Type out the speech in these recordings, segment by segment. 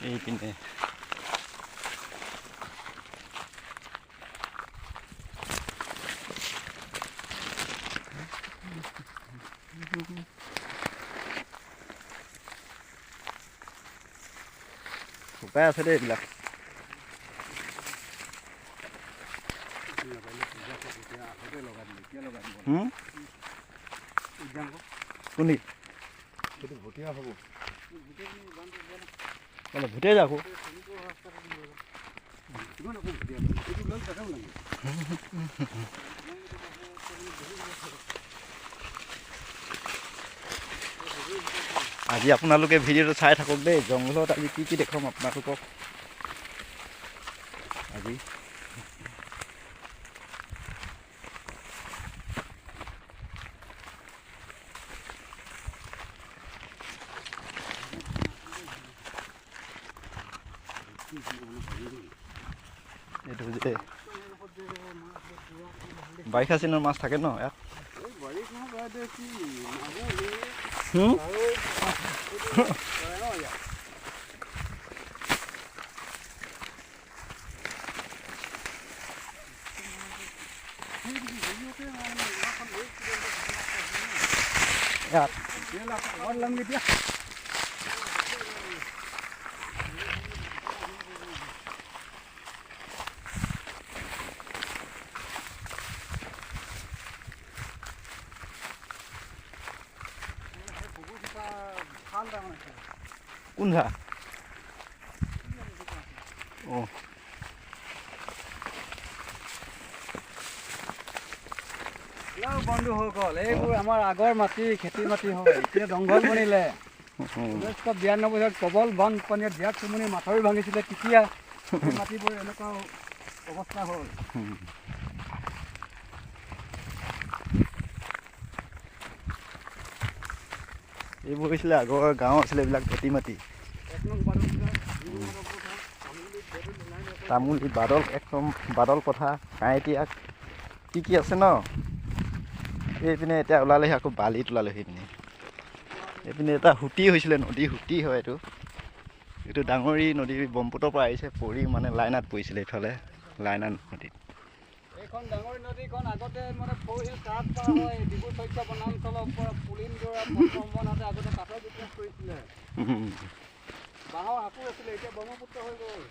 এইপিনে শুকাই আছে দেই এইবিলাক। কোনি অলপ ভুটিয়াই যাকো। আজি আপোনালোকে ভিডিঅ'টো চাই থাকক দেই। জংঘলত আজি কি কি দেখুৱাম আপোনালোকক আজি। এইটো যে বাৰিষা চিনৰ মাছ থাকে ন ইয়াত। ইয়াত কোন যা? অঁ, বন্ধুসকল, এইবোৰ আমাৰ আগৰ মাটি, খেতি মাটি হয়, এতিয়া জংঘল বনিলে। 1992 চনত প্ৰবল বানপানীয়ে জীয়াক চুমনি মাথাউৰি ভাঙিছিলে, তেতিয়া মাটিবোৰ এনেকুৱা অৱস্থা হ'ল। এইবোৰ হৈছিলে আগৰ গাঁও আছিলে এইবিলাক ভেটি মাটি। তামোল বাদল, একদম বাদল কথা, কাঁইটীয়া কি কি আছে ন এইপিনে। এতিয়া ওলালেহি আকৌ বালিত ওলালেহি। এইপিনে এইপিনে এটা সুঁতি হৈছিলে, নদী সুঁতি হয় এইটো। এইটো ডাঙৰি নদী ব্ৰহ্মপুত্ৰৰ পৰা আহিছে, পৰি মানে লাইনাত পৰিছিলে এইফালে লাইনাত নদীত। এইখন ডাঙৰি নদীখন আগতে মানে ফৌহিল কাঠ পাৰ হয় ডিব্ৰু চৈখোৱা বনাঞ্চলৰ পৰা পুলিনগড় পদ্মনাথে আগতে কাঠৰ বিজনেছ কৰিছিলে, বাঁহৰ সাঁকো আছিলে, এতিয়া ব্ৰহ্মপুত্ৰ হৈ গ'ল।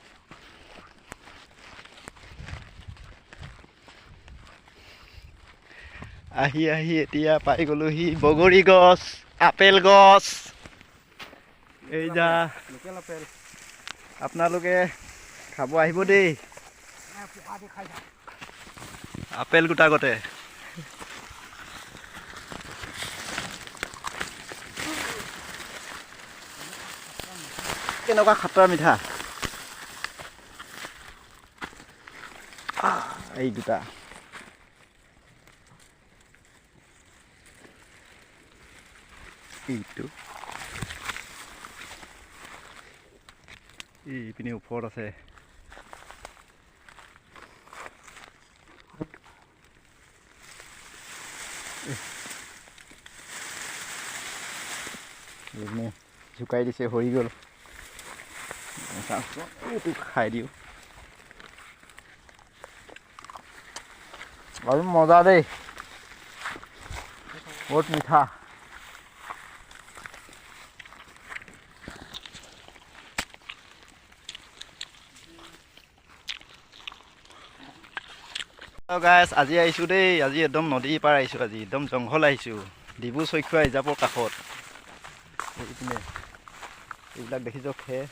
আহি আহি এতিয়া পাই গ'লোহি বগৰী গছ, আপেল গছ। এই যা লোকেল আপেল, আপোনালোকে খাব আহিব দেই আপেল গোটা গোটে। কেনেকুৱা খাটৰা মিঠা এই দুটা। এইটো এইপিনে ওপৰত আছে। এইপিনে জোকাই দিছে, সৰি গ'ল। এইটো খাই দিওঁ আৰু মজা দেই, বহুত মিঠা। গাইছ, আজি আহিছোঁ দেই, আজি একদম নদীৰ পাৰ আহিছোঁ, আজি একদম জংঘল আহিছোঁ, ডিব্ৰু চৈখোৱা ৰিজাৰ্ভৰ কাষত। এইপিনে এইবিলাক দেখিছ খেৰ।